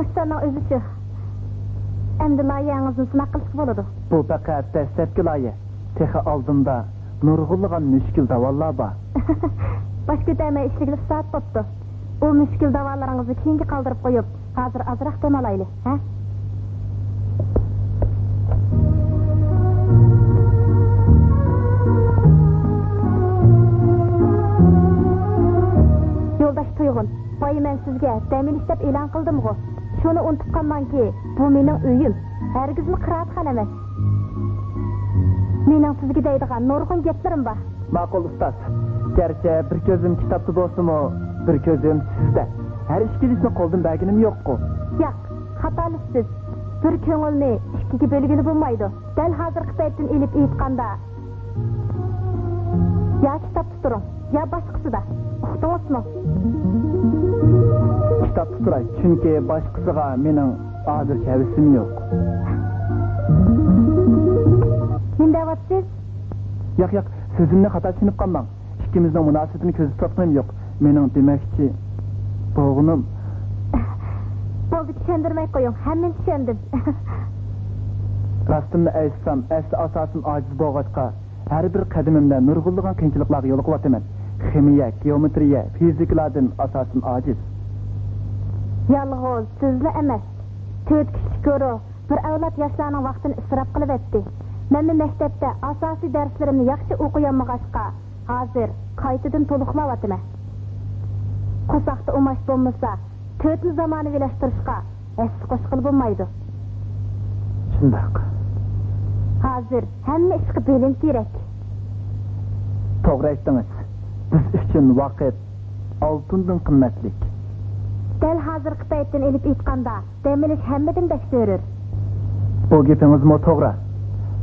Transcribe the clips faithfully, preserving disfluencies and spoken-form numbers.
ئۇستازنىڭ ئۆزىچۇ؟ ئەمدى لايىھەڭىزنى سىناق قىلىشقا بولىدۇ. بۇ پەقەت دەسلەپكى لايىھە. تېخى ئالدىمدا نۇرغۇنلىغان مۈشكۈل داۋانلار بار. باش كۆتەرمەي ئىشلىگىلى سائەت بوپتۇ. ئۇ مۈشكۈل داۋانلىرىڭىزنى كېيىنگە قالدۇرۇپ قويۇپ، ھازىر ئازراق دەم ئالايلى، ھە؟ يولداش تۇيغۇن، بايا مەن سىزگە دەم ئېلىش دەپ ئېلان قىلدىمغۇ؟ شۇنى ئۇنتۇپ قالماڭكى، بۇ مېنىڭ ئۆيۈم، ھەرگىزمۇ قىرائەتخانا ئەمەس. مېنىڭ سىزگە دەيدىغان نۇرغۇن گەپلىرىم بار. ماقۇل، ئۇستاز. گەرچە بىر كۆزۈم كىتابتا بولسىمۇ، بىر كۆزۈم سىزدە. ھەر ئىككىلىسىنى قولدىن بەرگىنىم يوققۇ. ياق، خاتالىشىپسىز. بىر كۆڭۈلنى ئىككىگە بۆلگىلى بولمايدۇ. دەل ھازىرقى پەيتتىن ئېلىپ ئېيتقاندا، يا كىتابتا تۇرۇڭ، يا باشقىسىدا. ئۇقتىڭىزمۇ؟ كىتابتا تۇراي، چۈنكى باشقىسىغا مېنىڭ ھازىرچە ھەۋىسىم يوق. نېمە دەۋاتىسىز؟ ياق، ياق، سۆزۈمنى خاتا چۈشىنىپ قالماڭ. ئىككىمىزنىڭ مۇناسىۋىتىنى كۆزدە تۇتقىنىم يوق. مېنىڭ دېمەكچى بولغىنىم. بولدى، چۈشەندۈرمەي قويۇڭ، ھەممىنى چۈشەندىم. راستىمنى ئېيتسام، ئەسلى ئاساسىم ئاجىز بولغاچقا، ھەر بىر قەدىمىمدە نۇرغۇنلىغان قىيىنچىلىقلارغا يولۇقۇۋاتىمەن. خىمىيە، گېئومېترىيە، فىزىكىلاردىن ئاساسىم ئاجىز. يالغۇز سىزلا ئەمەس، تۆت كۈچلۈك گۇرۇھ بىر ئەۋلاد ياشلارنىڭ ۋاقتىنى ئىسراپ قىلىۋەتتى. مەنمۇ مەكتەپتە ئاساسىي دەرسلىرىمنى ياخشى ئوقۇيالمىغاچقا، ھازىر قايتىدىن تولۇقلاۋاتىمەن. قورساقتا ئۇماش بولمىسا، تۆتنى زامانىۋىلاشتۇرۇشقا ھەسسە قوشقىلى بولمايدۇ. شۇنداق. ھازىر ھەممە ئىشقا بىلىم كېرەك. توغرا ئېيتتىڭىز. بىز ئۈچۈن ۋاقىت ئالتۇندىن قىممەتلىك. دەل ھازىرقى پەيتتىن ئېلىپ ئېيتقاندا، دەم ئېلىش ھەممىدىن بەك زۆرۈر. بۇ گېپىڭىزمۇ توغرا.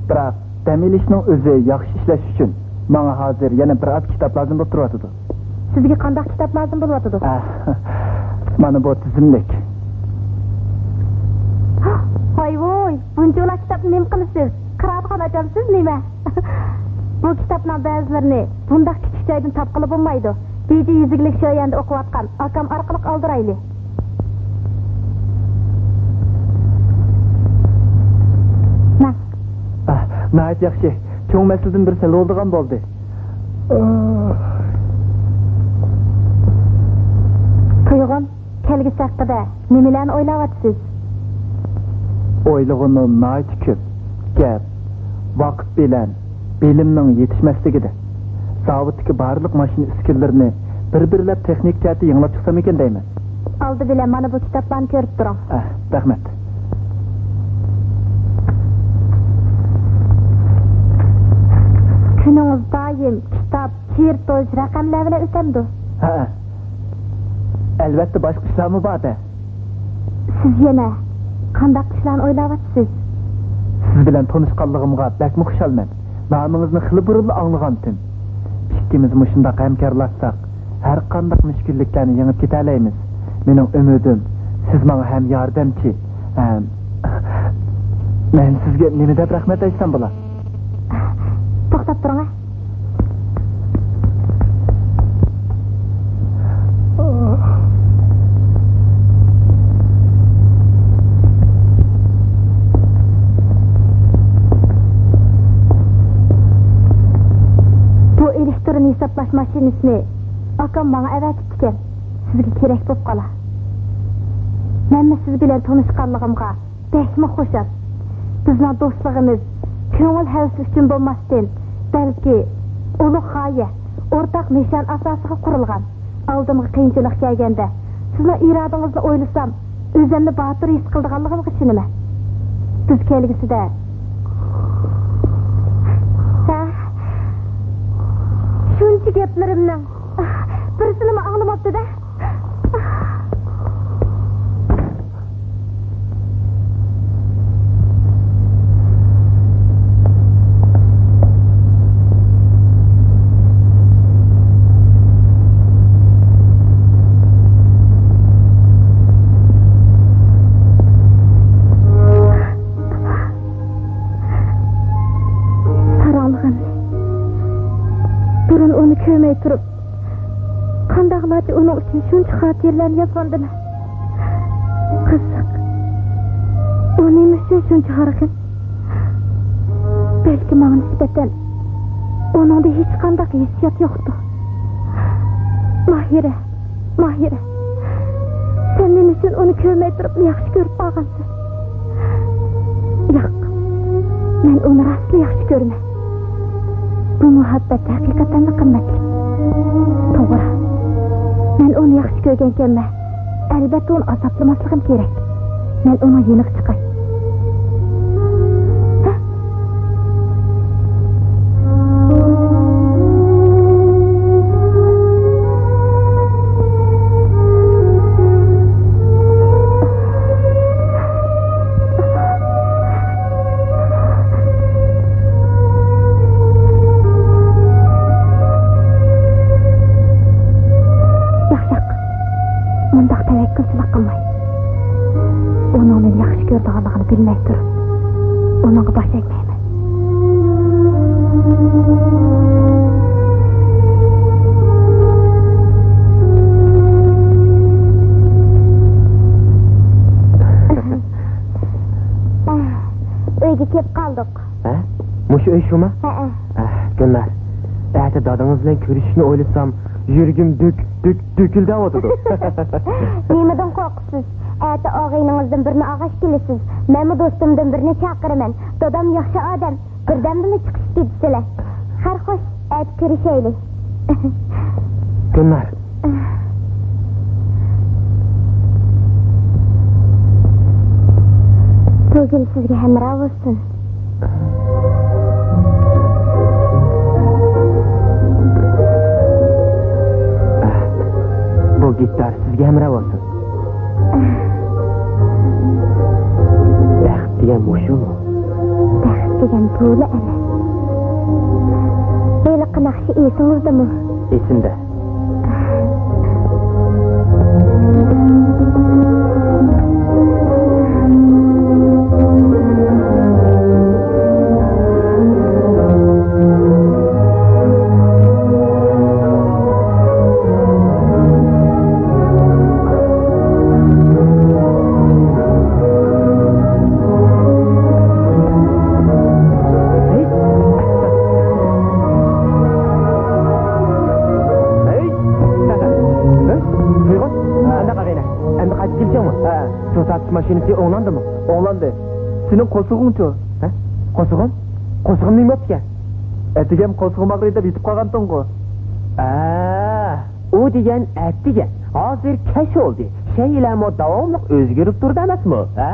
بىراق، دەم ئېلىشنىڭ ئۆزى ياخشى ئىشلەش ئۈچۈن ماڭا ھازىر يەنە بىر ئاز كىتاب لازىم بولۇپ تۇرۇۋاتىدۇ. سىزگە قانداق كىتاب لازىم بولۇۋاتىدۇ؟ ئە، مانا بۇ تىزىملىك. ھاي ۋوي، بۇنچىۋالا كىتابنى نېمە قىلىسىز؟ قىرائەتخانا ئاچامسىز نېمە؟ بۇ كىتابنىڭ بەزىلىرىنى بۇنداق كىچىك جايدىن تاپقىلى بولمايدۇ. بېيجىڭ يېزا ئىگىلىك شۆيەندە ئوقۇۋاتقان ئاكام ئارقىلىق ئالدۇرايلى. ماڭ. ئاھ، ناھايىتى ياخشى. چوڭ مەسىلىدىن بىر سەل بولىدىغان بولدى. تۇيغۇن، كەلگۈسى ھەققىدە نېمىلەرنى ئويلاۋاتىسىز؟ ئويلىغىنىم ناھايىتى كۆپ. گەپ ۋاقىت بىلەن بىلىمنىڭ يېتىشمەسلىكىدە. زاۋۇتتىكى بارلىق ماشىنا ئۈسكۈنىلىرىنى بىر-بىرلەپ تېخنىكا جەھەتتە يېڭىلاپ چىقساممىكىن دەيمەن. ئالدى بىلەن مانا بۇ كىتابلارنى كۆرۈپ تۇرۇڭ. ئە، رەھمەت. كۈنىڭىز دائىم كىتاب، چېرتوژ، رەقەملەر بىلەن ئۆتەمدۇ؟ ھەئە. ئەلۋەتتە، باشقا ئىشلارمۇ بار-دە. سىز يەنە قانداق ئىشلارنى ئويلاۋاتىسىز؟ سىز بىلەن تونۇشقانلىقىمغا بەكمۇ خۇشالمەن. نامىڭىزنى خېلى بۇرۇنلا ئاڭلىغانتىم. ئىككىمىز مۇشۇنداق ھەمكارلاشساق، ھەر قانداق مۈشكۈللۈكلەرنى يېڭىپ كېتەلەيمىز. مېنىڭ ئۈمىدىم، سىز ماڭا ھەم ياردەمچى، ھەم، مەن سىزگە نېمە دەپ رەھمەت ئېيتسام بولا؟ توختاپ تۇرۇڭ، ھە. بۇ ئېلېكترون ھېسابلاش ماشىنىسىنى ئاكام ماڭا ئەۋەتىپتىكەن. سىزگە كېرەك بولۇپ قالا. مەنمۇ سىز بىلەن تونۇشقانلىقىمغا بەكمۇ خۇشال. بىزنىڭ دوستلۇقىمىز كۆڭۈل ھەۋىسى ئۈچۈن بولماستىن، بەلكى ئۇلۇغ غايە، ئورتاق نىشان ئاساسىغا قۇرۇلغان. ئالدىمغا قىيىنچىلىق كەلگەندە، سىزنىڭ ئىرادىڭىزنى ئويلىسام، ئۆزۈمنى باتۇر ھېس قىلىدىغانلىقىمغا ئىشىنىمەن. بىز كەلگۈسىدە. ھە؟ شۇنچە گەپلىرىمنىڭ بىرسىنىمۇ ئاڭلىماپتۇ-دە. پاراڭلىغاننى. بۇرۇن ئۇنى كۆرمەي تۇرۇپ، قانداقلارچە ئۇنىڭ ئۈچۈن شۇنچە خاتىرىلەرنى يازغاندىمەن. قىزىق، ئۇ نېمە ئۈچۈن شۇنچە ھارغىن؟ بەلكى ماڭا نىسبەتەن ئۇنىڭدا ھېچقانداق ھېسسىيات يوقتۇ. ماھىرە، ماھىرە، سەن نېمە ئۈچۈن ئۇنى كۆرمەي تۇرۇپلا ياخشى كۆرۈپ قالغانسەن؟ ياق، مەن ئۇنى راستلا ياخشى كۆرىمەن. بۇ مۇھەببەت ھەقىقەتەنلا قىممەتلىك. توغرا، مەن ئۇنى ياخشى كۆرگەنكەنمەن. ئەلۋەتتە، ئۇنى ئازابلىماسلىقىم كېرەك. مەن ئۇنىڭ يېنىغا چىقاي. ھە؟ ياق، ياق. مۇنداق تەۋەككۈلچىلىك قىلماي. ئۇنىڭ مېنى ياخشى كۆرىدىغانلىقىنى بىلمەي تۇرۇپ، ئۇنىڭغا باش ئەگمەيمەن. ئۆيگە كېلىپ قالدۇق. ھە؟ مۇشۇ ئۆي شۇما؟ ھەئە. ئەھ، گۈلنار، ئەتە دادىڭىز بىلەن كۆرۈشۈشنى ئويلىسام، يۈرىكىم دۈك، دۈك، دۈكۈلدەۋاتىدۇ. نېمىدىن قورقىسىز؟ ئەتە ئاغىنىڭىزدىن بىرنى ئالغاچ كېلىسىز. مەنمۇ دوستۇمدىن بىرنى چاقىرىمەن. دادام ياخشى ئادەم، بىردەمدىلا چىقىشىپ كېتىسىلەر. خەير، خوش، ئەتە كۆرۈشەيلى. گۈلنار. بۇ گۈل سىزگە ھەمراھ بولسۇن. بۇ گىتار سىزگە ھەمراھ بولسۇن. بەخت دېگەن مۇشۇمۇ؟ بەخت دېگەن بۇلا ئەمەس. ھېلىقى ناخشا ئېسىڭىزدىمۇ؟ ئېسىمدە. ئۇيغۇر، قانداق ئاغىنە؟ ئەمدى قايتىپ كېلىشىڭمۇ؟ ھە. سۇ تارتىش ماشىنىسى ئوڭلاندىمۇ؟ ئوڭلاندى. سېنىڭ قورسىقىڭچۇ؟ ھە؟ قورسىقىم؟ قورسىقىم نېمە بوپتىكەن؟ ئەتىگەن قورسىقىم ئاغرىدى دەپ يېتىپ قالغانتىڭغۇ؟ ئە، ئۇ دېگەن ئەتىگەن. ھازىر كەچ بولدى. شەيئىلەرمۇ داۋاملىق ئۆزگىرىپ تۇرىدۇ ئەمەسمۇ؟ ھە؟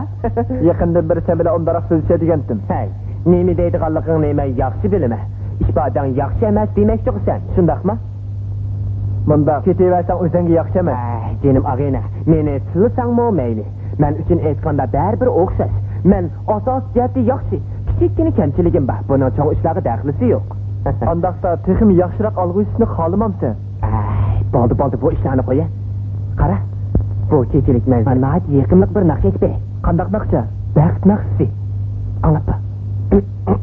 يېقىندىن بېرى سەن بىلەن ئۇنداقراق سۆزلىشەي دېگەنتىم. ھەي، نېمە دەيدىغانلىقىڭنى مەن ياخشى بىلىمەن. ئىپادەڭ ياخشى ئەمەس دېمەكچىغۇ سەن، شۇنداقمۇ؟ مۇنداق، كېتىۋەرسەڭ ئۆزۈڭگە ياخشى ئەمەس. ئەي، جېنىم ئاغىنە، مېنى تىللىساڭمۇ مەيلى. مەن ئۈچۈن ئېيتقاندا بەرىبىر ئوخشاش. مەن ئاساسىي جەھەتتە ياخشى. كىچىككىنە كەمچىلىكىم بار، بۇنىڭ چوڭ ئىشلارغا دەخلىسى يوق. ئانداقتا تېخىمۇ ياخشىراق ئالغۇچىسىنى خالىمامسەن؟ ئەي، بولدى، بولدى، بۇ ئىشلارنى قويە. قارا، بۇ كېچىلىك مەن ساڭا ناھايىتى يېقىملىق بىر ناخشا ئېيتىپ بېرەي. قانداق ناخشا؟ بەخت ناخشىسى. ئاڭلاپ بېقە.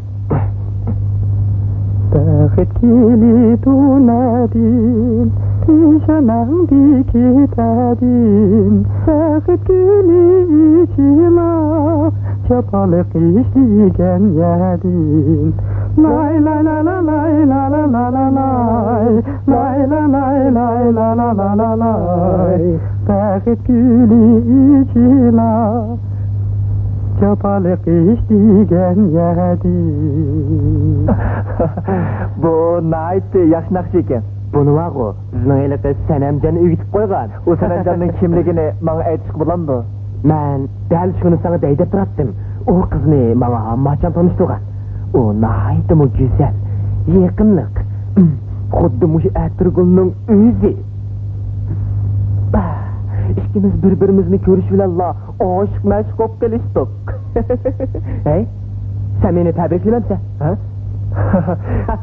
بەخت كېلىدۇ نادىم، پېشانەڭدە كېتەدىم. بەخت گۈلى ئېچىلا، جاپالىق ئىشلىگەن يەردىن. لاي، لاي، لاي، لاي، لاي، لاي، لاي، لاي، لاي. لاي، لاي، لاي، لاي، لاي، لاي، لاي، لاي، لاي. بەخت گۈلى ئېچىلا، جاپالىق ئىش دېگەن يەردە. بۇ ناھايىتى ياخشى ناخشا ئىكەن. بۇنى بارغۇ، بىزنىڭ ھېلىقى سەنەمجان ئۆگىتىپ قويغان. ئۇ سەنەمجاننىڭ كىملىكىنى ماڭا ئېيتىشقا بولامدۇ؟ مەن دەل شۇنى ساڭا دەي دەپ تۇراتتىم. ئۇ قىزنى ماڭا ھامماچان تونۇشتۇرغان. ئۇ ناھايىتىمۇ گۈزەل، يېقىملىق. خۇددى مۇشۇ ئەتىرگۈلنىڭ ئۆزى. ئىككىمىز بىر-بىرىمىزنى كۆرۈش بىلەنلا ئاشىق-مەشۇق بولۇپ قېلىشتۇق. ھەي، سەن مېنى تەبرىكلىمەمسەن؟ ھە؟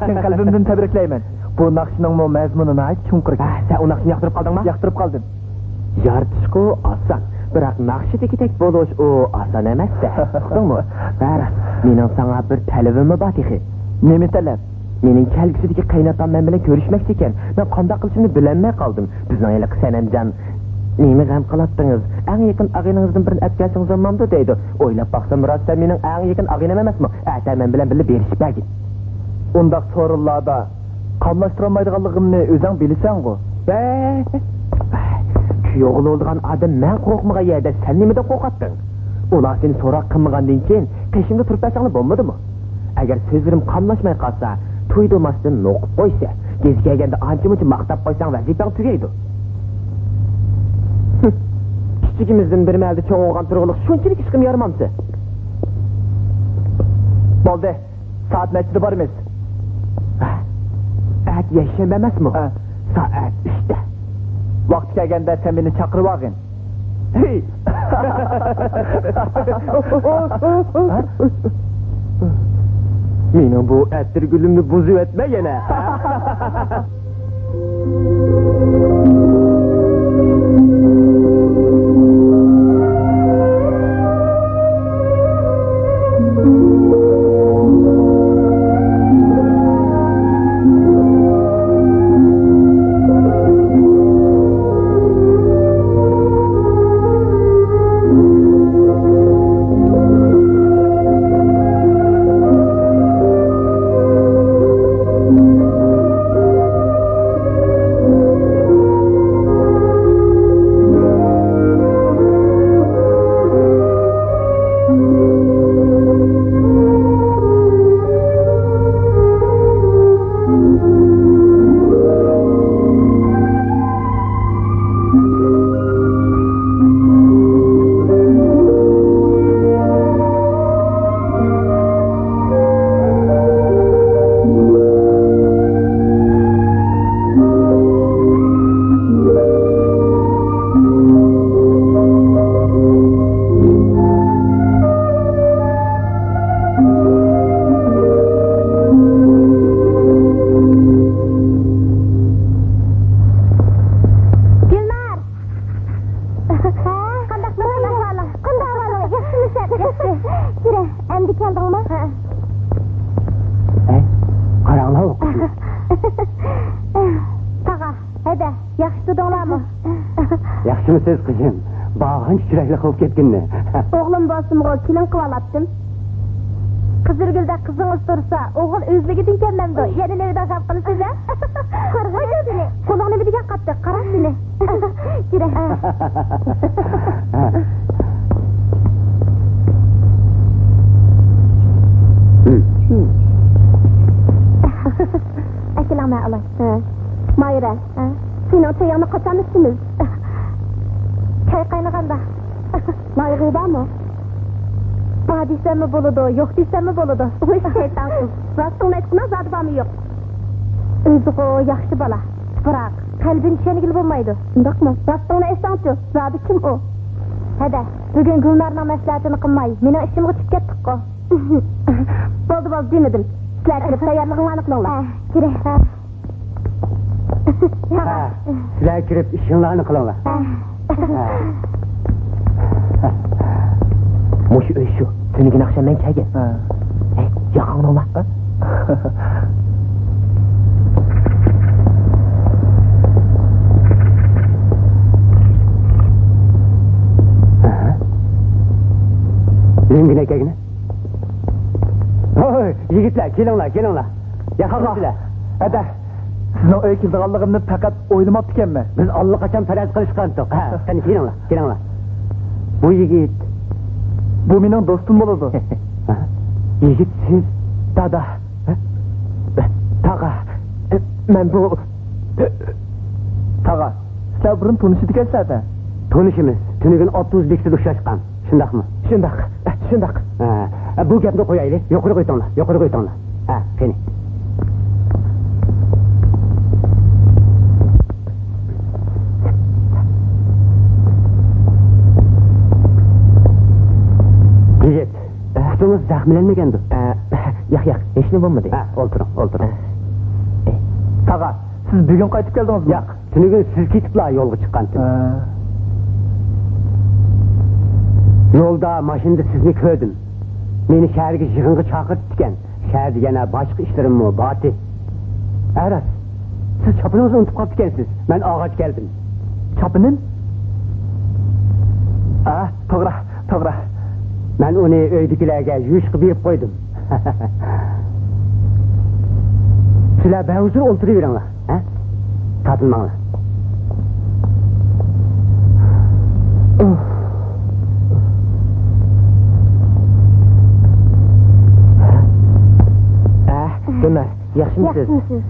چىن قەلبىمدىن تەبرىكلەيمەن. بۇ ناخشىنىڭمۇ مەزمۇنى ناھايىتى چوڭقۇر ئىكەن. ھە، سەن ئۇ ناخشىنى ياقتۇرۇپ قالدىڭما؟ ياقتۇرۇپ قالدىم. يارىتىشقۇ ئاسان، بىراق ناخشىدىكىدەك بولۇش ئۇ ئاسان ئەمەس-دە. ئۇقتۇڭمۇ؟ ھە، راست. مېنىڭ ساڭا بىر تەلىپىممۇ بار تېخى. نېمە تەلەپ؟ مېنىڭ كەلگۈسىدىكى قېيىنئاتام مەن بىلەن كۆرۈشمەكچى ئىكەن. مەن قانداق قىلىشىمنى بىلەلمەي قالدىم. بىزنىڭ ھېلىقى سەنەمجان نېمە غەم قىلاتتىڭىز؟ ئەڭ يېقىن ئاغىنىڭىزدىن بىرىنى ئەپ كەلسىڭىز بولمامدۇ دەيدۇ. ئويلاپ باقسام، راست، سەن مېنىڭ ئەڭ يېقىن ئاغىنەم ئەمەسمۇ؟ ئەتە مەن بىلەن بىللە بېرىشىپ بەرگىن. ئۇنداق سورۇنلاردا قاملاشتۇرالمايدىغانلىقىمنى ئۆزۈڭ بىلىسەنغۇ؟ بە-، كۈيئوغلى بولىدىغان ئادەم مەن قورقمىغان يەردە سەن نېمىدىن قورقاتتىڭ؟ ئۇلار سېنى سوراق قىلمىغاندىن كېيىن قېشىمدا تۇرۇپ بەرسەڭلار بولمىدىمۇ؟ ئەگەر سۆزلىرىم قاملاشماي قالسا، تويدۇرماستىن نوقۇپ قويسا، گېزىت كەلگەندە ئانچە-مۇنچە ماختاپ قويساڭ ۋەزىپەڭ تۈگەيدۇ. كىچىكىمىزدىن بىر مەھەلدە چوڭ بولغان تۇرغىلىق شۇنچىلىك ئىشقىم يارىمامسا؟ بولدى. سائەت نەچچىدە بارىمىز؟ ئەتە يەكشەنبە ئەمەسمۇ؟ ھە. سائەت ئۈچتە. ۋاقتى كەلگەندە سەن مېنى چاقىرىۋالغىن. ھەي! مېنىڭ بۇ ئەتىرگۈلۈمنى بۇزۇۋەتمە يەنە. گۈلنار! ھە؟ قانداق، قانداق ئەھۋالىڭ؟ قانداق ئەھۋالىڭ؟ ياخشىمۇ سەن؟ ياخشى. يۈرە، ئەمدى كەلدىڭمۇ؟ ھە. ھەي، قاراڭلار، ئوقۇتما. تاغا، ھەدە، ياخشى تۇردۇڭلارمۇ؟ ياخشىمۇسىز، قىزىم؟ بارغانچە چىرايلىق بولۇپ كەتكىنىنى. ئوغلۇم بولسىمۇ، كېلىن قىلىۋالاتتىم. قىزىلگۈلدەك قىزىڭىز تۇرسا، ئوغۇل ئۆزلۈكىدىن كەلمەمدۇ؟ يەنە نېمىدىن غەم قىلىسىز، ھە؟ قارىغىنا سېنى. قولۇڭ نېمە دېگەن قاتتىق، قارا سېنى. كىرە. ئەكېلىڭ، مەن ئالاي. مايرا، سېنىڭ چايىڭنى قاچان ئىچىمىز؟ چاي قاينىغاندا. مايغۇ بارمۇ؟ بار دېسەممۇ بولىدۇ، يوق دېسەممۇ بولىدۇ. ۋاي شەيتان قىز، راستىڭنى ئېيتقىنا، زادى بارمۇ يوق؟ ئۆزىغۇ ياخشى بالا، بىراق قەلبىنى چۈشەنگىلى بولمايدۇ. ئۇنداقمۇ؟ راستىڭنى ئېيتساڭچۇ، زادى كىم ئۇ؟ ھەدە، بۈگۈن گۈلنارنىڭ مەسلىھەتىنى قىلماي، مېنىڭ ئىشىمغا چۈشۈپ كەتتۇققۇ. بولدى، بولدى، دېمىدىم. سىلەر كىرىپ تەييارلىقىڭلارنى قىلىڭلار. ھە، كىرە. ھە، سىلەر كىرىپ ئىشىڭلارنى قىلىڭلار. ھە. مۇشۇ ئۆي شۇ. تۈنۈگۈن ئاخشام مەن كەلگەن. ھە. ھەي، ياقاڭنى ئالا. ھە. لۆڭگىنە كەلگىنە. ھوي، يىگىتلەر، كېلىڭلار، كېلىڭلار. ياخشىمۇسىلەر؟ ھەدە، سىزنىڭ ئۆيگە كېلىدىغانلىقىمنى پەقەت ئويلىماپتىكەنمەن. بىز ئاللىقاچان پەرەز قىلىشقانتۇق. ھە، قېنى، كېلىڭلار، كېلىڭلار. بۇ يىگىت. بۇ مېنىڭ دوستۇم بولىدۇ. يىگىت سىز؟ دادا. تاغا. مەن بۇ. تاغا، سىلەر بۇرۇن تونۇشىدىكەنسىلەر-دە؟ تونۇشىمىز. تۈنۈگۈن ئاپتوبۇس بېكىتىدە ئۇچراشقان. شۇنداقمۇ؟ شۇنداق، شۇنداق. ھە، بۇ گەپنى قويايلى. يۇقىرىغا ئۆتۈڭلار، يۇقىرىغا ئۆتۈڭلار. ھە، قېنى. يىگىت، پۇتىڭىز زەخىملەنمىگەندۇ؟ ئە، ياق، ياق، ھېچنېمە بولمىدى. ھە، ئولتۇرۇڭ، ئولتۇرۇڭ. ئە. تاغا، سىز بۈگۈن قايتىپ كەلدىڭىزمۇ؟ ياق، تۈنۈگۈن سىز كېتىپلا يولغا چىققانتىم. ھە. يولدا ماشىنىدا سىزنى كۆردۈم. مېنى شەھەرگە يىغىنغا چاقىرتىپتىكەن. شەھەردە يەنە باشقا ئىشلىرىممۇ بارتى. ھە راست، سىز چاپىنىڭىزنى ئۇنتۇپ قاپتىكەنسىز. مەن ئالغاچ كەلدىم. چاپىنىم؟ ئا، توغرا، توغرا. مەن ئۇنى ئۆيدىكىلەرگە يۇيۇشقا بېرىپ قويدۇم. سىلەر بەھۇزۇر ئولتۇرۇۋېرىڭلار، ھە؟ تارتىنماڭلار. ئە، گۈلنار، ياخشىمۇسىز؟ ياخشىمۇسىز؟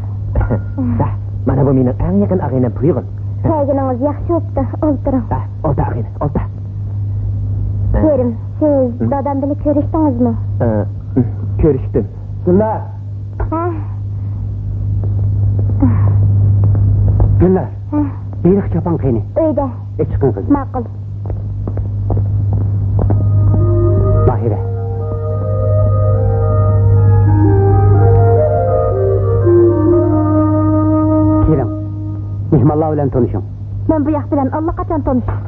ھە، مانا بۇ مېنىڭ ئەڭ يېقىن ئاغىنەم، بۇيرۇڭ. كەلگىنىڭىز ياخشى بوپتۇ، ئولتۇرۇڭ. ھە، ئولتۇر ئاغىنە، ئولتۇر. ھە. كېرىم، سىز ھە؟ دادام بىلەن كۆرۈشتىڭىزمۇ؟ ھە، كۆرۈشتۈم. گۈلنار! ھە؟ گۈلنار! ھە؟ ھېلىقى چاپان قېنى؟ ئۆيدە. ئېچىقىڭ قىزىم. ماقۇل. ماھىرە. كېلىڭ. مېھمانلار بىلەن تونۇشۇڭ. مەن بۇ ياق بىلەن ئاللىقاچان تونۇشتۇم.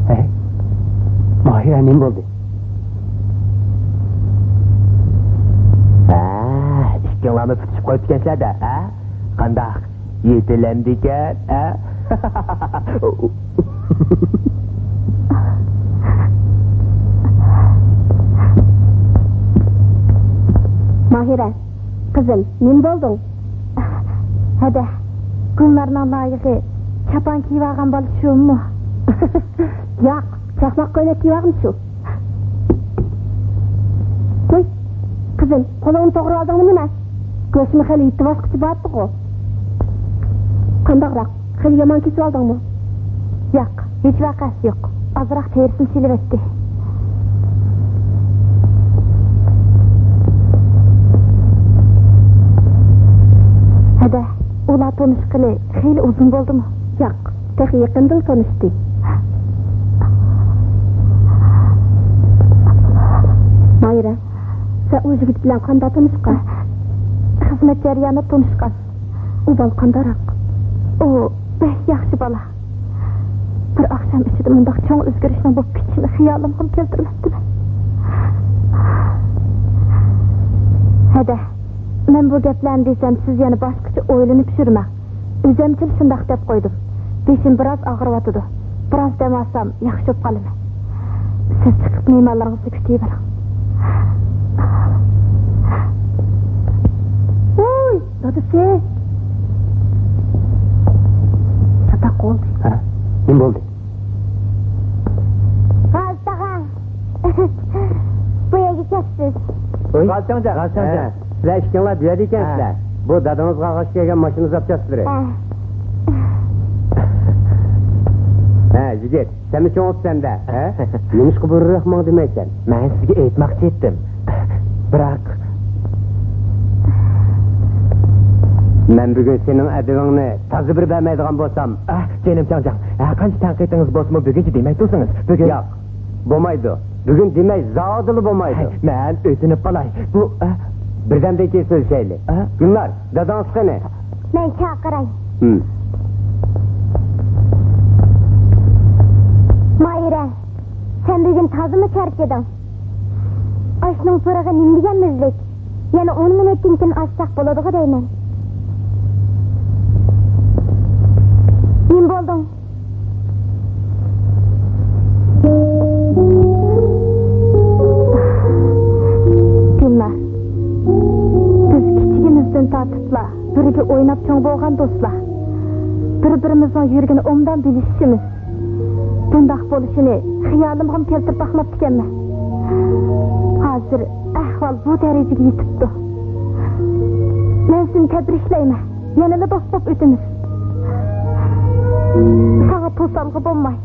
ھە؟ ماھىرە، نېمە بولدى؟ ھە، ئىككىڭلارمۇ پۈتۈشۈپ قويۇپتىكەنسىلەر-دە، ھە؟ قانداق؟ يېتىلەمدىكەن، ھە؟ ماھىرە، قىزىم، نېمە بولدۇڭ؟ ھەدە، گۈلنارنىڭ لايىقى چاپان كىيىۋالغان بالا شۇمۇ؟ ياق، چاقماق كۆينەك كىيىۋالغىنى شۇ. ۋاي، قىزىم، قولۇڭنى توغرىۋالدىڭمۇ نېمە؟ گۆشنى خېلى يېتىۋاتقۇچە بارتتىغۇ. قانداقراق، خېلى يامان كېسىۋالدىڭمۇ؟ ياق، ھېچ ۋەقەسى يوق. ئازراق تېرىسىنى سېلىۋەتتى. ھەدە، ئۇلار تونۇشقىلى خېلى ئۇزۇن بولدىمۇ؟ ياق. تېخى يېقىندىلا تونۇشتى. ماھىرە، سەن ئۇ يىگىت بىلەن قانداق تونۇشقان؟ خىزمەت جەريانىدا تونۇشقان. ئۇ بالا قانداقراق؟ ئۇ بەك ياخشى بالا. بىر ئاخشام ئىچىدە مۇنداق چوڭ ئۆزگىرىشنىڭ بولۇپ كېتىشىنى خىيالىمغىمۇ كەلتۈرمەپتىمەن. ھەدە، مەن بۇ گەپلەرنى دېسەم، سىز يەنە باشقىچە ئويلىنىپ يۈرمەڭ. ئۆزەمچىل شۇنداق دەپ قويدۇم. بېشىم بىراز ئاغرىۋاتىدۇ. بىراز دەم ئالسام ياخشى بولۇپ قالىمەن. سىز چىقىپ مېھمانلىرىڭىزنى كۈتۈۋېرىڭ. ۋوي، دادىسى. چاتاق بولدى. ھە، نېمە بولدى؟ غازى تاغا. بۇ يەرگە كەپسىز. غازى تاڭجا، غازى تاڭجا. ھە. سىلەر ئىككىڭلار بۇ يەردە ئىكەنسىلەر. ھە. بۇ دادىڭىزغا ئالغاچ كەلگەن ماشىنا زاپچاسلىرى. ھە. ھە، يىگىت، سەنمۇ چوڭ بوپسەن-دە، ھە؟ نېمىشقا بۇرۇنراق ماڭا دېمەيسەن؟ مەن سىزگە ئېيتماقچى ئىدىم. بىراق، مەن بۈگۈن سېنىڭ ئەدىپىڭنى تازا بىر بەرمەيدىغان بولسام. ئاھ، جېنىم چاڭجاڭ، ھەر قانچە تەنقىدىڭىز بولسىمۇ، بۈگۈنچە دېمەي تۇرسىڭىز. بۈگۈن ياق. بولمايدۇ. بۈگۈن دېمەي، زادىلا بولمايدۇ. ھەي، مەن ئۆتۈنۈپ قالاي. بۇ، ئە؟ بىردەمدىن كېيىن سۆزلىشەيلى. ئە؟ گۈلنار، داداڭىز قېنى؟ مەن چاقىراي. ھىم. ماھىرە، سەن بۈگۈن تازىمۇ چارچىدىڭ. ئاشنىڭ پۇرىقى نېمە دېگەن مۈزلۈك؟ يەنە ئون مىنۇتتىن كېيىن ئاچساق بولىدىغۇ دەيمەن. نېمە بولدۇڭ؟ گۈلنار، بىز كىچىكىمىزدىن تارتىپلا بىرگە ئويناپ چوڭ بولغان دوستلار. بىر-بىرىمىزنىڭ يۈرىكىنى ئوبدان بىلىشىمىز. بۇنداق بولۇشىنى خىيالىمغىمۇ كەلتۈرۈپ باقماپتىكەنمەن. ھازىر ئەھۋال بۇ دەرىجىگە يېتىپتۇ. مەن سېنى تەبرىكلەيمەن. يەنىلا دوست بولۇپ ئۆتىمىز. ساڭا توسالغۇ بولماي،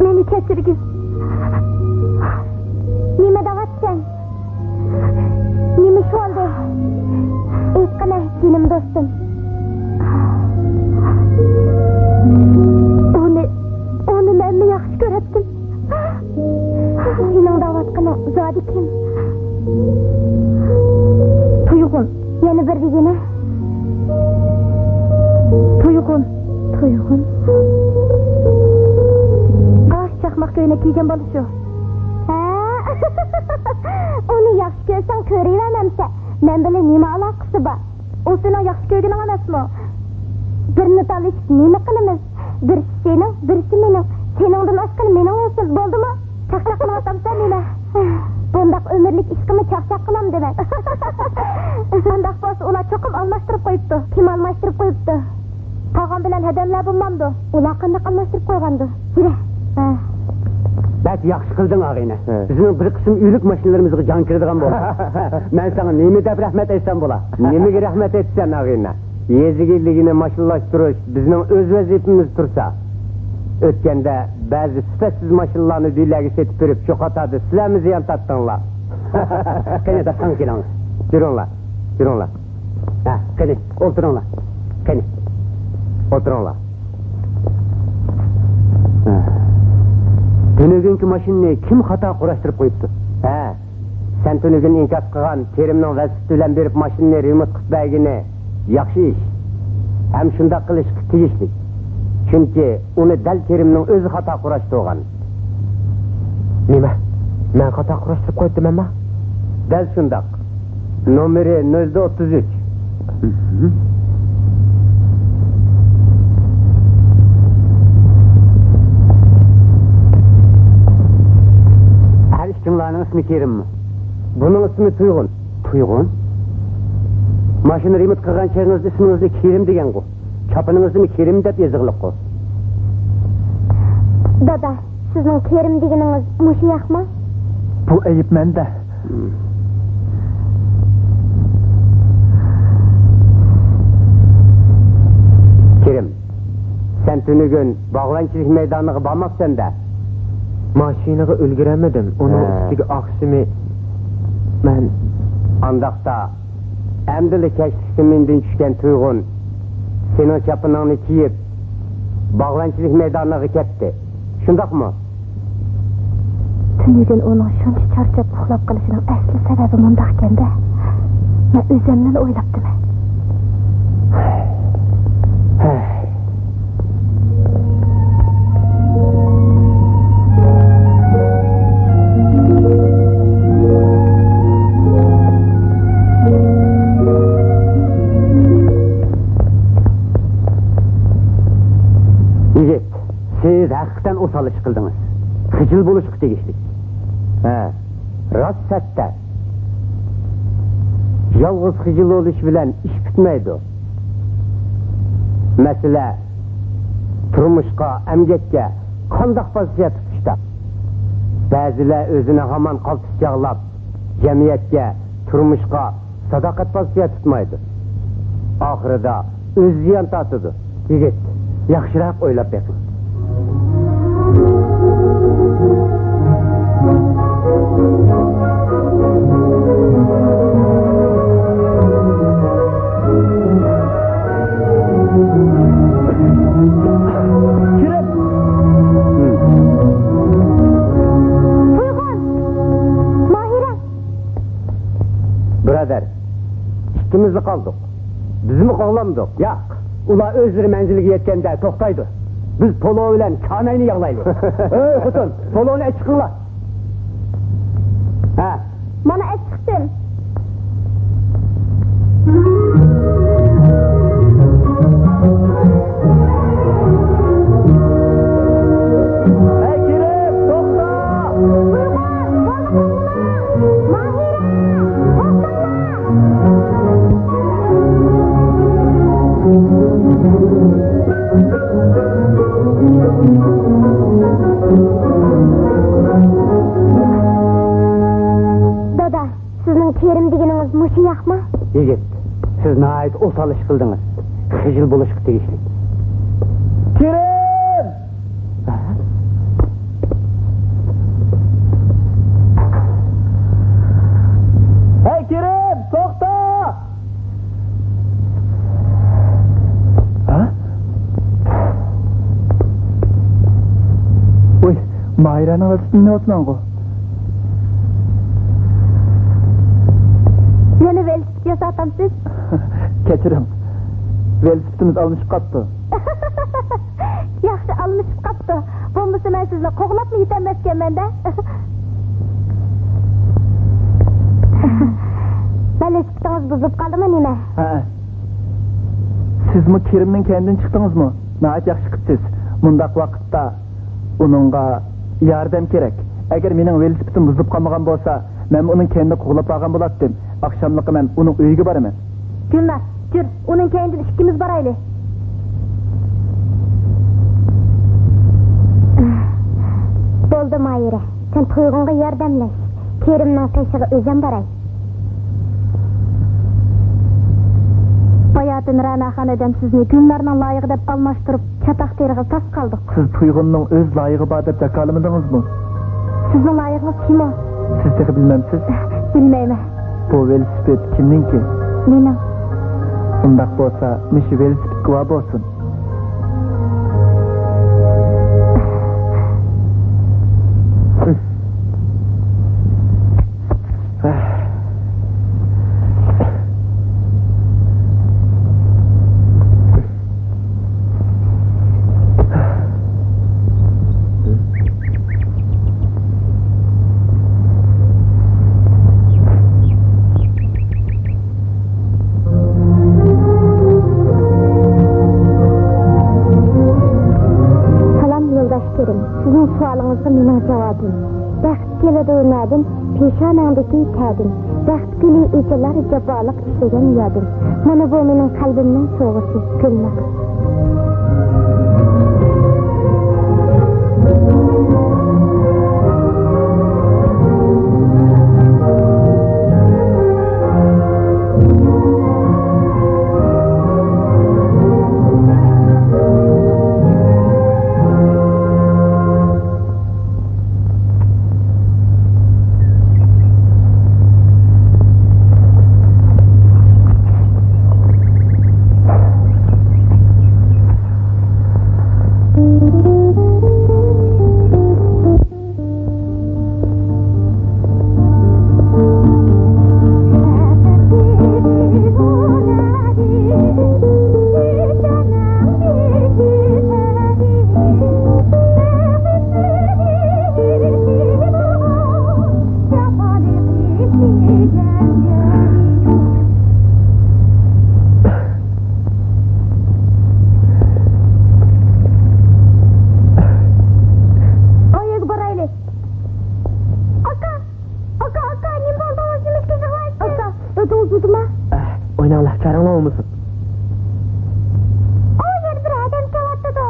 مېنى كەچۈرگىن. نېمە دەۋاتىسەن؟ نېمە ئىش بولدى؟ ئېيتقىنە، جېنىم دوستۇم. ئۇنى، ئۇنى مەنمۇ ياخشى كۆرەتتىم. سېنىڭ دەۋاتقىنىڭ زادى كىم؟ تۇيغۇن. يەنە بىر دېگىنە. تۇيغۇن. تۇيغۇن. ئاھ، چاقماق كۆينەك كىيگەن بالا شۇ. ھە؟ ئۇنى ياخشى كۆرسەڭ كۆرۈۋەرمەمسەن. مەن بىلەن نېمە ئالاقىسى بار؟ ئۇ سېنىڭ ياخشى كۆرگىنىڭ ئەمەسمۇ؟ بىرنى تالىشىپ نېمە قىلىمىز؟ بىرسى سېنىڭ، بىرسى مېنىڭ. سېنىڭدىن ئاشقىنى مېنىڭ بولسۇن، بولدىمۇ؟ چاقچاق قىلىۋاتامسەن نېمە؟ بۇنداق ئۆمۈرلۈك ئىشقىمۇ چاقچاق قىلامدىمەن؟ ئانداق بولسا ئۇلار چوقۇم ئالماشتۇرۇپ قويۇپتۇ. كىم ئالماشتۇرۇپ قويۇپتۇ؟ قالغان بىلەن ھەدەملەر بولمامدۇ؟ ئۇلار قانداق ئالماشتۇرۇپ قويغاندۇ؟ يۈرە. ھە. بەك ياخشى قىلدىڭ، ئاغىنە. ھە. بىزنىڭ بىر قىسىم ئۆلۈك ماشىنىلىرىمىزغا جان كىرىدىغان بولدى. مەن ساڭا نېمە دەپ رەھمەت ئېيتسام بولا؟ نېمىگە رەھمەت ئېيتىسەن، ئاغىنە؟ يېزا ئىگىلىكىنى ماشىنىلاشتۇرۇش بىزنىڭ ئۆز ۋەزىپىمىز تۇرسا، ئۆتكەندە بەزى سۈپەتسىز ماشىنىلارنى دېلەرگە سېتىپ بېرىپ، شۇ قاتاردا سىلەرمۇ زىيان تارتتىڭلار. قېنى، داستىخانغا كېلىڭلار. يۈرۈڭلار، يۈرۈڭلار. ھە، قېنى، ئولتۇرۇڭلار. قېنى، ئولتۇرۇڭلار. ھە. تۈنۈگۈنكى ماشىنىنى كىم خاتا قۇراشتۇرۇپ قويۇپتۇ؟ ھە. سەن تۈنۈگۈن ئىنكاس قىلغان كېرىمنىڭ ۋەسىتى بىلەن بېرىپ ماشىنىنى رېمونت قىلىپ بەرگىنى ياخشى ئىش. ھەم شۇنداق قىلىشقا تېگىشلىك. چۈنكى ئۇنى دەل كېرىمنىڭ ئۆزى خاتا قۇراشتۇرغان. نېمە؟ مەن خاتا قۇراشتۇرۇپ قويۇپتىمەنما؟ دەل شۇنداق. نومېرى نۆل ئوتتۇز ئۈچ. ھەر ئىككىڭلارنىڭ ئىسمى كېرىممۇ؟ بۇنىڭ ئىسمى تۇيغۇن. تۇيغۇن؟ ماشىنا رېمونت قىلغان چېغىڭىزدا ئىسمىڭىزنى كېرىم دېگەنغۇ؟ چاپىنىڭىزدىمۇ كېرىم دەپ يېزىغلىققۇ؟ دادا، سىزنىڭ كېرىم دېگىنىڭىز مۇشۇ ياقمۇ؟ بۇ ئەيىب مەندە. كېرىم، سەن تۈنۈگۈن باغۋەنچىلىك مەيدانىغا بارماپسەن-دە؟ ماشىنىغا ئۈلگۈرەلمىدىم. ئۇنىڭ ھە. ئۈستىگە ئاخشىمى مەن. ئانداقتا، ئەمدىلا كەچلىكتە مېندىن چۈشكەن تۇيغۇن سېنىڭ چاپىنىڭنى كىيىپ، باغۋەنچىلىك مەيدانىغا كەتتى. شۇنداقمۇ؟ تۈنۈگۈن ئۇنىڭ شۇنچە چارچاپ ئۇخلاپ قېلىشىنىڭ ئەسلى سەۋەبى مۇنداقكەن-دە. مەن ئۆزۈمنىلا ئويلاپتىمەن. يىگىت، سىز ھەقىقەتەن ئوسال ئىش قىلدىڭىز. خىجىل بولۇشقا تېگىشلىك. ھە، راست سەتتە. يالغۇز خىجىل بولۇش بىلەن ئىش پۈتمەيدۇ. مەسىلە، تۇرمۇشقا، ئەمگەككە قانداق پوزىتسىيە تۇتۇشتا؟ بەزىلەر ئۆزىنى ھامان قالتىس چاغلاپ، جەمئىيەتكە، تۇرمۇشقا ساداقەت پوزىتسىيە تۇتمايدۇ. ئاخىرىدا ئۆزى زىيان تارتىدۇ. يىگىت، ياخشىراق ئويلاپ بېقىڭ. كىرىپ. تۇيغۇن! ماھىرە! بۇرادەر، ئىككىمىزلا قالدۇق. بىزمۇ قوغلامدۇق. ياق، ئۇلار ئۆزلىرى مەنزىلگە يەتكەندە توختايدۇ. بىز پولۇ بىلەن كاناينى ياغلايلى. ئەي خوتۇن، پولۇنى ئېچىقىڭلار. ھە. مانا ئېچىقتىم. ھەي كېرىم، توختا! ماھىرە! توختاڭلار! دادا، سىزنىڭ كېرىم دېگىنىڭىز مۇشۇ ياقمۇ؟ يىگىت، سىز ناھايىتى ئوسال ئىش قىلدىڭىز. خىجىل بولۇشقا تېگىشلىك. كېرىم! ھەي، كېرىم، توختا! ھە؟ ۋوي، ماھىرەنىڭ ۋېلىسىپىتىنى مىنىۋاتىمەنغۇ. يەنە ۋېلىسىپىت ياساتامسىز؟ كەچۈرۈڭ، ۋېلىسىپىتىمىز ئالمىشىپ قاپتۇ. ياخشى، ئالمىشىپ قاپتۇ. بولمىسا مەن سىزنى قوغلاپمۇ يېتەلمەسكەنمەن-دە. ۋېلىسىپىتىڭىز بۇزۇلۇپ قالدىمۇ نېمە؟ ھە. سىزمۇ كېرىمنىڭ كەينىدىن چىقتىڭىزمۇ؟ ناھايىتى ياخشى قىپسىز. مۇنداق ۋاقىتتا ئۇنىڭغا ياردەم كېرەك. ئەگەر مېنىڭ ۋېلىسىپىتىم بۇزۇلۇپ قالمىغان بولسا، مەنمۇ ئۇنىڭ كەينىدىن قوغلاپ بارغان بولاتتىم. ئاخشاملىقى مەن ئۇنىڭ ئۆيىگە بارىمەن. گۈلنار، يۈر، ئۇنىڭ كەينىدىن ئىككىمىز بارايلى. بولدى، ماھىرە، سەن تۇيغۇڭغا ياردەملەش. كېرىمنىڭ قېشىغا ئۆزۈم باراي. باياتىن رەناخان ئادەم سىزنى گۈلنارنىڭ لايىقى دەپ ئالماشتۇرۇپ، چاتاق تېرىغىلى تاس قالدۇق. سىز تۇيغۇننىڭ ئۆز لايىقى بار دەپ جاكارلىمىدىڭىزمۇ؟ سىزنىڭ لايىقىڭىز كىم ئۇ؟ سىز تېخى بىلمەمسىز؟ بىلمەيمەن. بۇ ۋېلىسىپىت كىمنىڭكى؟ مېنىڭ. ئۇنداق بولسا، مۇشۇ ۋېلىسىپىت گۇۋاھ بولسۇن. سالام، يولداش كېرىم. سىزنىڭ سوئالىڭىزغا مېنىڭ جاۋابىم. بەخت كېلىدۇ نەدىن؟ پېشانەڭدىكى تەردىن. بەخت گۈلى ئېچىلار جاپالىق ئىشلىگەن يەردىن. مانا بۇ مېنىڭ قەلبىمنىڭ سوۋغىسى، گۈلنار. ئاياغ بارايلى. ئاكا! ئاكا، ئاكا، نېمە بولدى؟ نېمىشقا يىغلايسىز؟ ئاكا، دادىڭىز ئۇدىما؟ ئويناڭلار، كارىڭلار بولمىسۇن. ئۇ يەردە بىر ئادەم كېلىۋاتىدۇ.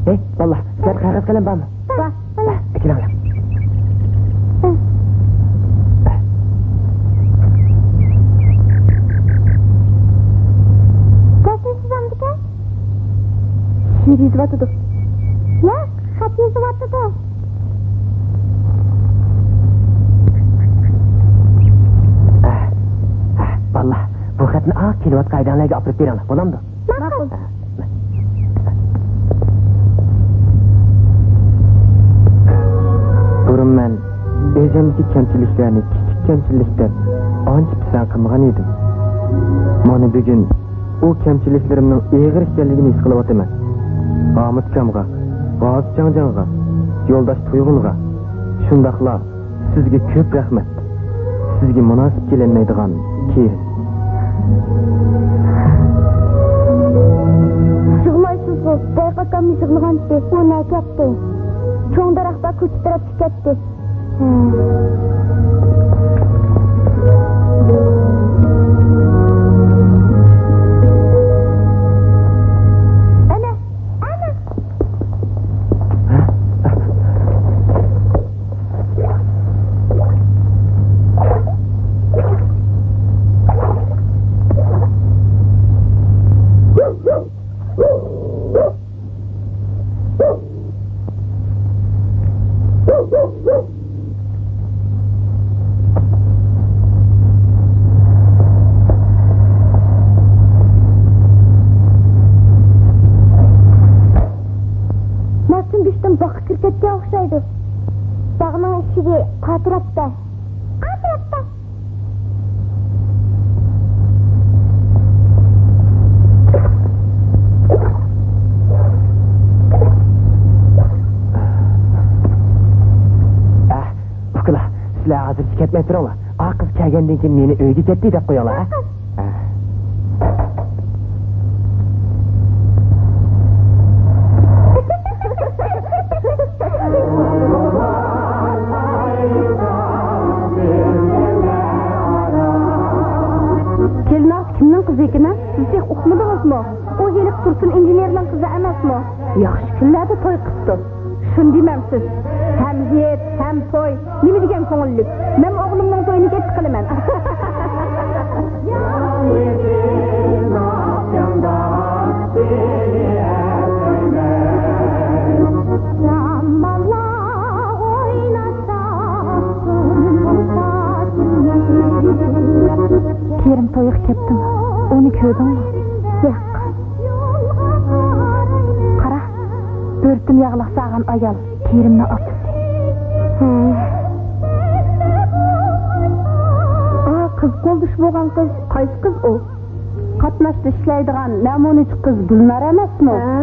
ئەي، بالىلار، سىلەردە قەغەز قەلەم بارمۇ؟ بار. ئەكېلىڭلار. گەپنى سىزامدىكەن؟ شېئىر يېزىۋاتىدۇ. ياق، خەت يېزىۋاتىدۇ. بالىلار، بۇ خەتنى ئا كېلىۋاتقان ھەيدەڭلەرگە ئاپىرىپ بېرىڭلار، بولامدۇ؟ ماقۇل. بۇرۇن مەن ئۆزۈمدىكى كەمچىلىكلەرنى كىچىك كەمچىلىك دەپ ئانچە پىسەنت قىلمىغان ئىدىم. مانا بۈگۈن ئۇ كەمچىلىكلىرىمنىڭ ئېغىر ئىكەنلىكىنى ھېس قىلىۋاتىمەن. ھامۇت ئاكامغا، غازى چاڭجاڭغا، يولداش تۇيغۇنغا، شۇنداقلا سىزگە كۆپ رەھمەت. سىزگە مۇناسىپ كېلەلمەيدىغان كېرىم. يىغلايسىزغۇ؟ بايقا ئاكاممۇ يىغلىغانتى. ئۇ نەگە كەتتى؟ چوڭ دەرەخ بار كوچا تەرەپكە كەتتى. ئەنە، ئەنە. ماشىنا گۆشتىن باغقا كىرىپ كەتكەن ئوخشايدۇ. باغنىڭ ئىشىكى قاتراپتا. قاتراپتا. ئۇكىلار، سىلەر ھازىر كەتمەي تۇرۇڭلار. ئا قىز كەلگەندىن كېيىن مېنى ئۆيگە كەتتى دەپ قويۇڭلار، ھە؟ ھە. كېلىن ئاغىسى كىمنىڭ قىزى ئىكەن، ھە؟ سىز تېخى ئۇقمىدىڭىزمۇ؟ ئۇ ھېلىقى تۇرسۇن ئىنژېنېرنىڭ قىزى ئەمەسمۇ؟ ياخشى كۈنلەردە توي قىپتۇ. شۇنى دېمەمسىز؟ ھەم ھېيت، ھەم توي. نېمە دېگەن كۆڭۈللۈك. مەنمۇ ئوغلۇمنىڭ تويىنى كەتتە قىلىمەن. كېرىم تويغا كەپتىمۇ؟ ئۇنى كۆردۈڭمۇ؟ ياق. قارا، بۆرتۈم ياغلىق سالغان ئايال. كېرىمنىڭ ئاپىسى. ھە. ئا، قىز قولدىشى بولغان قىز، قايسى قىز ئۇ؟ قاتناشتا ئىشلەيدىغان نەمۇنىچى قىز گۈلنار ئەمەسمۇ؟ ھە.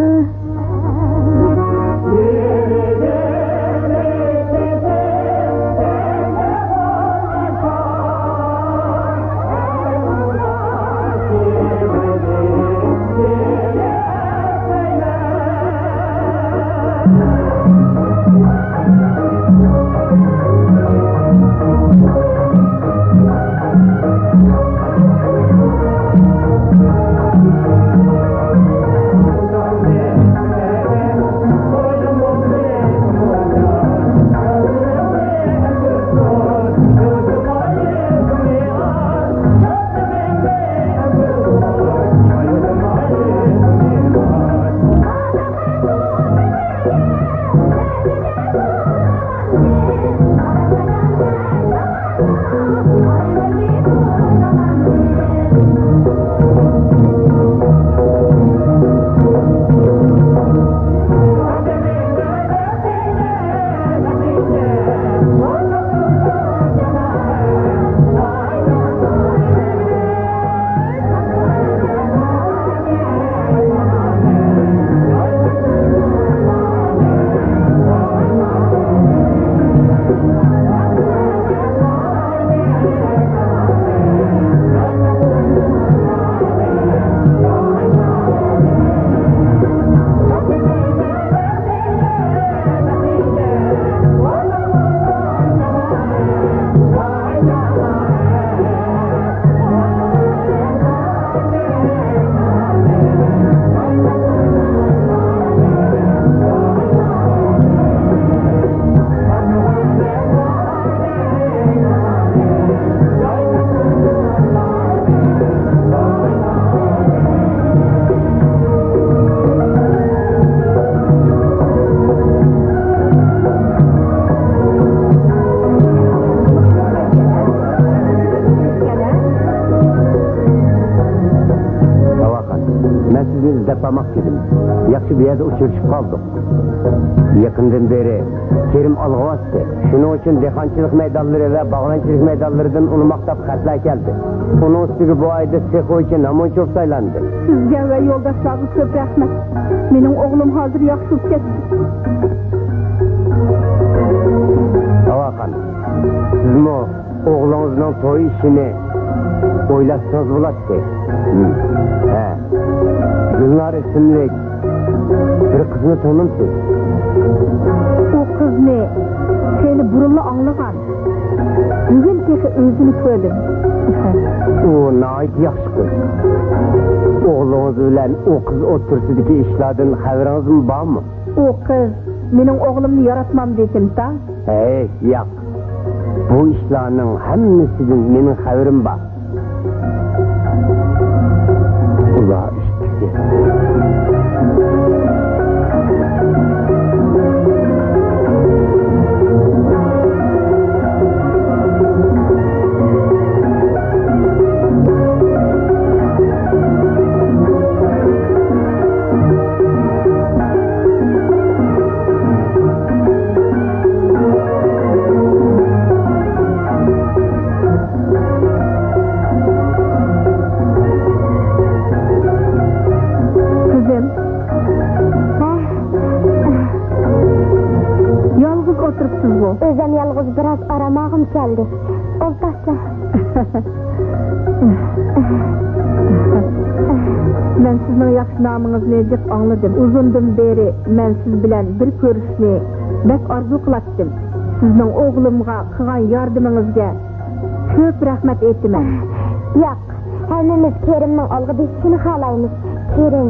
ئاۋاخان، مەن سىزنى ئىزدەپ بارماقچى ئىدىم. ياخشى، بۇ يەردە ئۇچرىشىپ قالدۇق. يېقىندىن بېرى كىرىم ئالغا باستى. شۇنىڭ ئۈچۈن دېھقانچىلىق مەيدانلىرى ۋە باغۋەنچىلىك مەيدانلىرىدىن ئۇنىماق تاپ خەتلەر كەلدى. ئۇنىڭ ئۈستىگە بۇ ئايدا سېخ بويىچە نەمۇنىچى بولۇپ سايلاندى. سىزگە ۋە يولداشلارغا كۆپ رەھمەت. مېنىڭ ئوغلۇم ھازىر ياخشى بولۇپ كەتتى. ئاۋاخان، سىزمۇ ئوغلىڭىزنىڭ توي ئىشىنى ئويلاشسىڭىز بولاتتى. ھىم. ھە. گۈلنار ئىسىملىك بىر قىزنى تونۇمسىز؟ ئۇ قىزنى خېلى بۇرۇنلا ئاڭلىغان. بۈگۈن تېخى ئۆزىنى كۆردۈم. ئۇ ناھايىتى ياخشى قىز. ئوغلىڭىز بىلەن ئۇ قىز ئوتتۇرىسىدىكى ئىشلاردىن خەۋىرىڭىزمۇ بارمۇ؟ ئۇ قىز مېنىڭ ئوغلۇمنى ياراتمامدىكىن تا. ھەي، ياق. بۇ ئىشلارنىڭ ھەممىسىدىن مېنىڭ خەۋىرىم بار. ئۇلار ئىككىسى. قىزىم. ھە؟ يالغۇز ئولتۇرۇپسىزغۇ؟ ئۆزۈم يالغۇز بىراز ئارام ئالغۇم كەلدى. ئولتۇرسا. مەن سىزنىڭ ياخشى نامىڭىزنى جىق ئاڭلىدىم. ئۇزۇندىن بېرى مەن سىز بىلەن بىر كۆرۈشۈشنى بەك ئارزۇ قىلاتتىم. سىزنىڭ ئوغلۇمغا قىلغان ياردىمىڭىزگە كۆپ رەھمەت ئېيتىمەن. ياق، ھەممىمىز كېرىمنىڭ ئالغا بېسىشىنى خالايمىز. كېرىم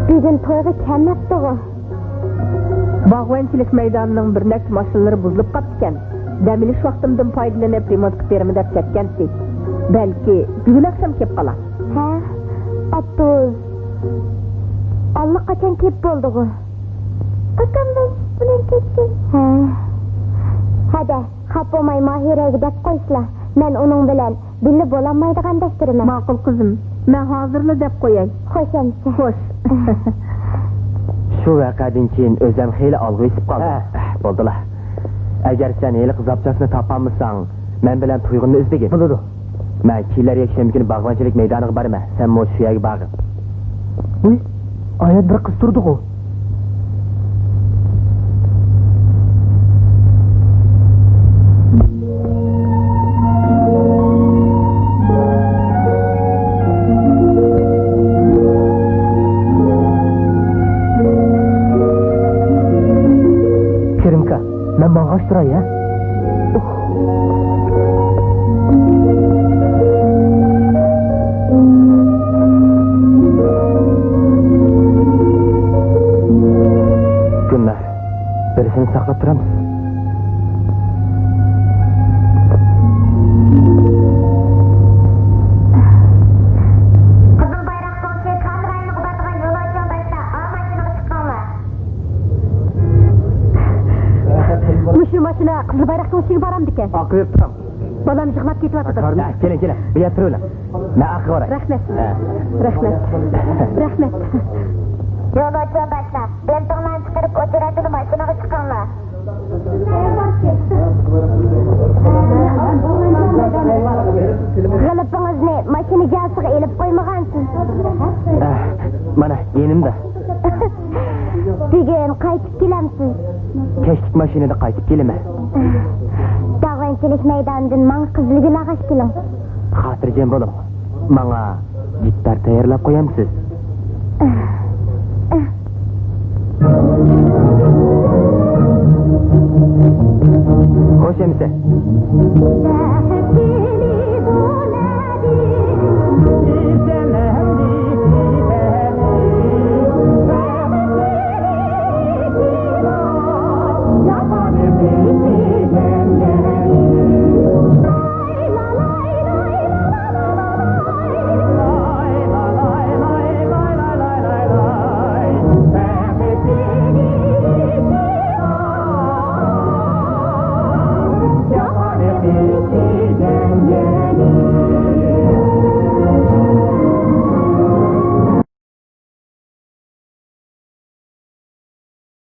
بۈگۈن تويغا كەلمەپتىغۇ؟ باغۋەنچىلىك مەيدانىنىڭ بىر نەچچە ماشىنىلىرى بۇزۇلۇپ قاپتىكەن. دەم ئېلىش ۋاقتىمدىن پايدىلىنىپ رېمونت قىلىپ بېرىمەن دەپ كەتكەنتى. بەلكى بۈگۈن ئاخشام كېلىپ قالار. ھە؟ ئاپتوبۇس ئاللىقاچان كېلىپ بولدىغۇ؟ ئاكام بىلەن كەتكەن. ھە. ھەدە، خاپا بولماي ماھىرەگە دەپ قويسىلا. مەن ئۇنىڭ بىلەن بىللە بولالمايدىغاندەك تۇرىمەن. ماقۇل قىزىم، مەن ھازىرلا دەپ قوياي. خوش ئەمىسە. خوش. شۇ ۋەقەدىن كېيىن ئۆزۈم خېلى ئالغا ئېسىپ قالدىم. ھە. بولدىلا. ئەگەر سەن ھېلىقى زاپچاسنى تاپالمىساڭ، مەن بىلەن تۇيغۇننى ئىزدىگىن. بولىدۇ. مەن كېلەر يەكشەنبە كۈنى باغۋەنچىلىك مەيدانىغا بارىمەن. سەنمۇ شۇ يەرگە بارغىن. ۋۇي، ئايەت بىر قىز تۇردىغۇ. كېرىمكا، مەن ماڭغاچ تۇراي، ھە؟ گۈلنار، بىرسىنى ساقلاپ تۇرامسىز؟ قىزىل بايراق كوڭشى كامېراينىغا بارىدىغان يولۇچىنى باشلا، ئا ماشىنىغا چىقىڭلار. مۇشۇ ماشىنا قىزىل بايراق كوڭشىگە بارامدىكەن؟ ئاقىۋېرىپ تۇرۇڭ. بالام يىغلاپ كېتىۋاتىدۇ. ھە، كېلىڭ، كېلىڭ. بۇ يەردە تۇرۇۋېلىڭ. مەن ئارقىغا باراي. رەھمەت. ھە. رەھمەت. رەھمەت. يولۇچى باشلا. بېلىتىڭلارنى چىقىرىپ، ئۇ جۈرئەتىنى ماشىنىغا چىقىڭلار. غېلىپىڭىزنى ماشىنا جازىسىغا ئېلىپ قويمىغانسىز. ئە، مانا، يېنىمدا. بۈگۈن قايتىپ كېلەمسىز؟ كەچلىك ماشىنىدا قايتىپ كېلىمەن. باغۋەنچىلىك مەيدانىدىن ماڭا قىزىلگۈل ئاغاچ كېلىڭ. خاتىرجەم بولۇڭ. ماڭا گىتار تەييارلاپ قويامسىز؟ خوش ئەمىسە.